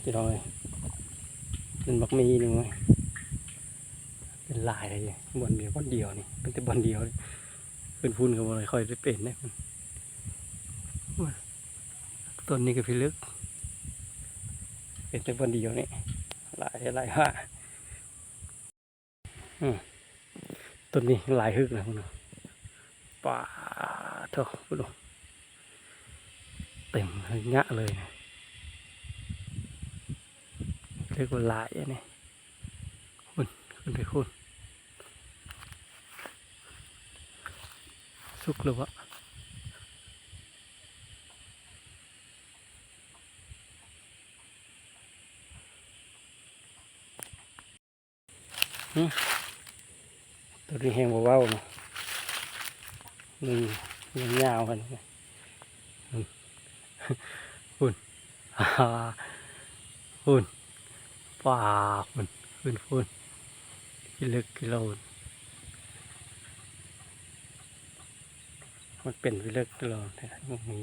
ພີ່ນ້ອງເອີຍ ເປັນບັກໝີ່ນີ້ເວີຍ ເປັນຫຼາຍເລີຍ ບ່ອນດຽວ ບ່ອນດຽວນີ້ ເປັນແຕ່ບ່ອນດຽວນີ້ ຂຶ້ນພຸ້ນກໍບໍ່ຄ່ອຍໄດ້ເປັນເດ້. ຕົ້ນນີ້ກໍພິລຶກ ເປັນແຕ່ບ່ອນດຽວນີ້ ຫຼາຍແທ້ຫຼາຍວ່າ. ອືມ ຕົ້ນນີ້ຫຼາຍຮຶກນະພຸ້ນນະ ປາດໂທ້ ພຸ້ນນະ ເຕັມຮະຍະເລີຍນະ ເລີຍວ່າຫຼາຍອັນນີ້ ພຸ້ນ ຂຶ້ນໄປພຸ້ນ ສຸກແລ້ວວະ. ຫຶ ໂຕນີ້ແຮງບໍ່ເວົ້າເນາະ ມັນຍາວໆຫັ້ນ ພຸ້ນ ພຸ້ນ ພຸ້ນ ປາ ພຸ້ນ ຂຶ້ນພຸ້ນ ພິລຶກກິໂລ ມັນເປັນພິລຶກກິໂລແທ້ ບໍ່ມີ.